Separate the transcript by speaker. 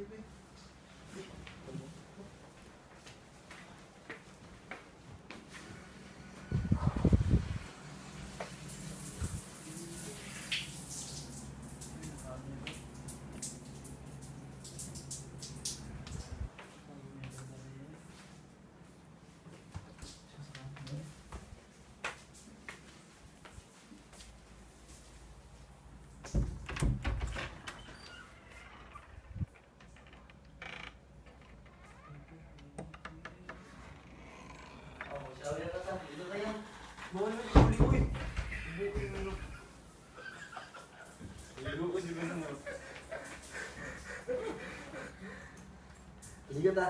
Speaker 1: TV.
Speaker 2: Oh, shower na ta. Dito tayo.
Speaker 1: Bawal na uli, uy. Bukin mo no. Ligo ko siguro mo.
Speaker 2: Ligo ta.